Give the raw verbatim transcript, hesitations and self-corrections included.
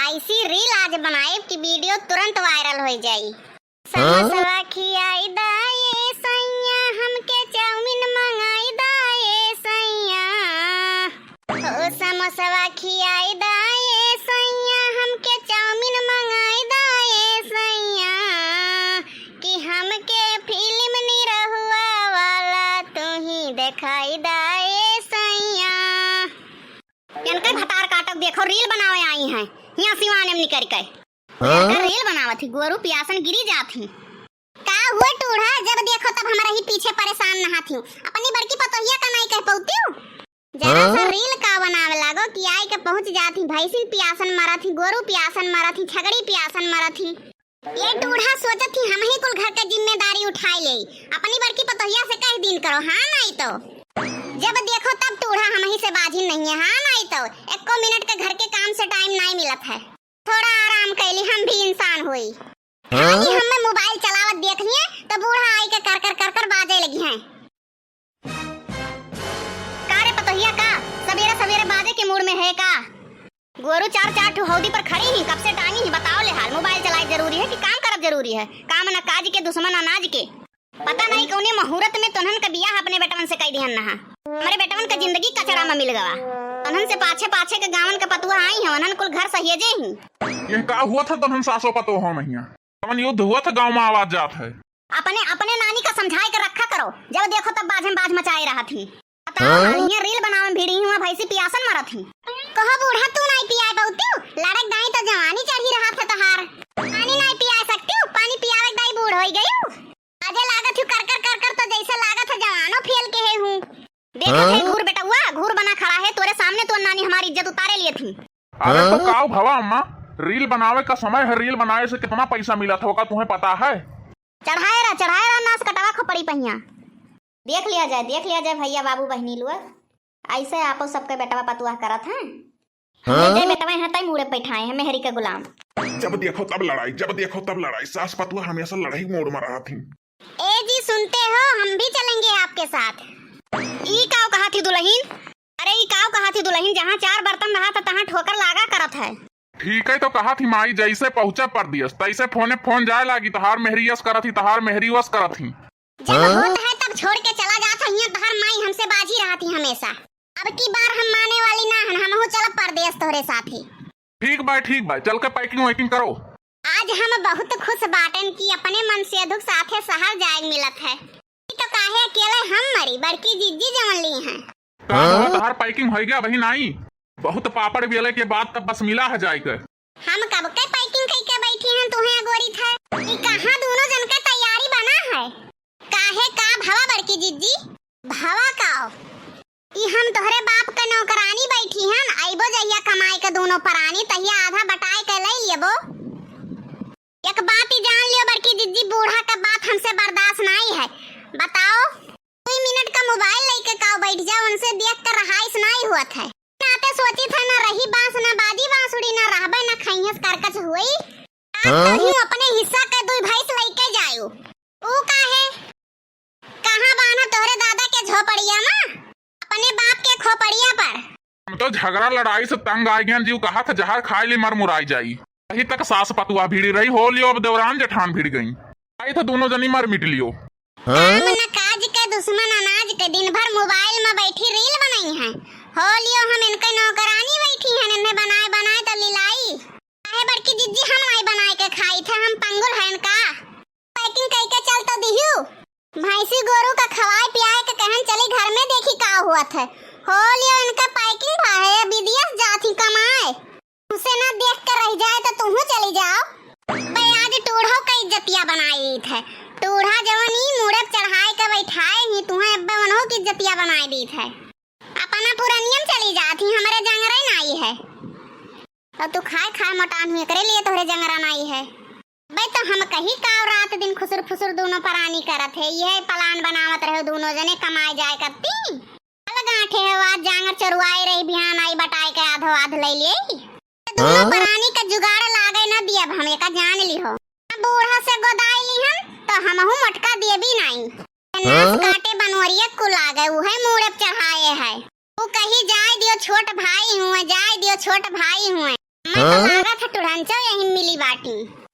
ऐसी reel आज बनाइब कि video तुरंत viral होइ जाई। समोसवा खियाई दा ए सैया, हमके चाउमीन मंगाई दा ए सैया। ओ समोसवा खियाई दा ए सैया, हमके चाउमीन मंगाई दा ए सैया। कि हमके फिल्म निरहुआ वाला तू ही देखाई दा ए सैया। इनके भतार काटब, देखो reel बनावे आई हैं, हियाँ सिवान में निकल के। हाँ? इनका reel बनावत ही, गोरू पियासन गिरी जात ही। का हुआ टूढ़ा, जब देखो तब हमरा ही पीछे परेशान नहात ही। अपनी बड़की पतोहिया का नाई कह पौती हूँ? जरा सा हाँ? Reel का बनावे लागो कि आई के पहुँच जात ही, भैंसिन पियासन मरत ही, गोरू पियासन मरत ही, छगड़ी पियासन मरत ही। ये टूढ़ा सोचत ही हम ही कुल घर के जिम्मेदारी उठाई ले, अपनी बड़की पतोहिया से कह दीन करो, हाँ नाई तो। जब देखो तब टूढ़ा हम ही से बाझिन नहीं है, हाँ नाई तो। एको मिनट के घर के काम से time नाई मिलत है। थोड़ा आराम कैली, हम भी इंसान होई। हाँ? कि हमें mobile चलावत देख लिए तो बूढ़ा आई के कर कर कर कर बाजे लगी हैं। का रे पतोहिया का, सबेरे सबेरे बाजे के mood में है का? गोरू चार चार ठो हौदी पर खड़ी ही, कब से टांगी ही, बताओ ले हाल। Mobile चलाए जरूरी है कि काम करब जरूरी है? काम न काज के दुश्मन अनाज के। पता नहीं कौने मुहूर्त में तोन्हन का बियाह अपने बेटवन से कई दिहन नहा। हमरे बेटवन का जिंदगी कचरा में मिल गवा। तोन्हन से पाछे पाछे के गावन के पतुआ आई हैं, उन्हन कुल घर सहेजे ही। ये का हुआ था तोन्हन सासो पतोह में हियां? कवन युद्ध हुआ था गाँव में आवाज जात है? अपने, अपने नानी का समझाए के रखा करो, जब देखो तब बाझे में बाझ मचाए रहत ही। बताओ, हाँ? हाल हियां reel बनावे में भिड़ी हुआ, भैंसी पियासन मरत ही। कहो बूढ़ा, तू नाई पियाए बहुती, लड़क दाई तो जवानी चढ़ी रहत है तोहार। पानी नाई पियाए सकती हूँ, पानी पियावे दाई बूढ़ होई गई। अजे लागत हूँ कर कर कर कर तो जैसे लागत है जवानो फेल के है हूँ। देखत हाँ? है घूर बेटउआ, घूर बना खड़ा है, तोरे सामने तो नानी हमारी इज्जत उतारे लिए थी। अरे तो हाँ? काव भवा अम्मा, reel बनावे का समय है, reel बनाए से कितना पैसा मिला था, का तुम्हें पता है? चढ़ाए रहा, चढ़ाए रहा नास कटवा खोपड़ी पहिया। देख लिया जाए, देख लिया जाए भैया बाबू बहिनी लोग, ऐसे आपो सबके बेटवा पतुआ करत हैं। हाँ? जे बेटवा हैं तई मूड़े बैठाए हैं मेहरी के गुलाम। जब देखो तब लड़ाई, जब देखो तब लड़ाई, सास पतुआ हमेशा लड़ाई mood में रहत ही। ए जी सुनते हो, हम भी चलेंगे आपके साथ। ई काव कहा थी दुलहिन? अरे ई काव कहा थी दुलहिन, जहाँ चार बर्तन रहा था तहाँ ठोकर लागा करत है। ठीक है तो कहा थी माई, जैसे पहुँचा परदेस तैसे फोने फोन जाए लागी, तहार मेहरी यस करत ही, तहार मेहरी वस करत ही। जब हाँ? होत है तब छोड़ के चला जात है, हियां तहार माई हमसे बाजी रहत ही हमेशा। अब की बार हम माने वाली ना हन, हमहू चलब परदेस तोहरे साथे। ठीक बा, ठीक बा, चल के packing वैकिंग करो। आज हम बहुत खुश बाटन कि अपने मनसेधु के साथे शहर जाए मिलत है। ई तो काहे अकेले हम मरी, बड़की जिज्जी जवन ली हैं। का हुआ, हाँ? तोहार packing होइ गया बहिन आई? बहुत पापड़ बेले के बाद तब बस मिला है जाए के। हम कब के packing कई के बैठी हैं, तुहें अगोरी थे। ई कहाँ दोनों जन के तैयारी बना है? काहे का भवा बड़की जिज्जी? भवा का? ई हम तोहरे बाप के नौकरानी बैठी हन, अइबो जहिया कमाए के दोनों परानी, तहिया आधा बटाए के ले लेबो। एक बात ही जान लियो बड़की जिज्जी, बूढ़ा के बात हमसे बर्दाश्त नाई है। बताओ, दुई मिनट का mobile लेके काव बैठ जाओ, उनसे देख कर रहाइश नाई हुआ था। नाते सोची था ना रही बांस ना बाजी बांसुरी, ना रहबे ना खइहस करकच हुई। आप हाँ? तो ही अपने हिस्सा के दुई भैंस लेके जायो। ऊ काहे? कहाँ बान्हा तोहरे दादा के झोपड़िया में? अपने बाप के खोपड़िया पर। हम तो झगड़ा लड़ाई से तंग आ गए, जीव कहा था जहर खाए ली मर मुराई जाई। अही तक सास पतुआ भिड़ी रही, हो लियो अब देवरान जेठान भिड़ गई। आई तो दोनों जनी मर मिट लियो। काम न काज के दुश्मन अनाज के, दिन भर mobile में बैठी reel बनाई हैं। हो लियो हम इनके नौकरानी बैठी हैं, इन्हें बनाए बनाए तो लिलाई। काहे बड़की जिज्जी, हम नाई बनाए के खाई थे, हम पंगुल हैं का? Packing कई के चल तो दिहू। भैंसी गोरू का खवाए पियाए के कहन चली घर में, देखी का हुआ थे। हो लियो इनका packing भा है, विदेश जात ही कमाए। उसे ना देख के रह जाए तो तुहू चली जाओ। बे आज टूढ़ो का इज्जतिया बनाई थे। टूढ़ा जवन ई मूड़े पे चढ़ाए के बैठाए ही, तुहें अब्बे उन्हों की इज्जतिया बनाई दी थे। अपना पुरनियम चली जात ही, हमरे जंगरे नाई है। और तू खाए खाए मोटान हुई, एकरे लिए तोहरे जंगरा नाई है। बे तो हम कही काव रात दिन खुसुर फुसुर दोनों परानी करत है, यह plan बनावत रहे दोनों जने कमाए जाए करती। चल गांठे हो, आज जांगर चरुआए रही, बिहान आई बटाए के आधो आध ले लिए। दोनों हाँ? परानी का जुगाड़ लागे ना दियब हम, एका जान लिहो। बूढ़ा से गोदाई लिहन तो हमहू मोटका दियबी नाई। नास हाँ? काटे बनवरिया कुल आ गए, उहे मूड़े पे चढ़ाए है। ऊ कही, "जाए दियो छोट भाई हुए, जाए दियो छोट भाई हुए।" मैं तो हाँ? लागत है पाँच सौ यही मिली बाटी।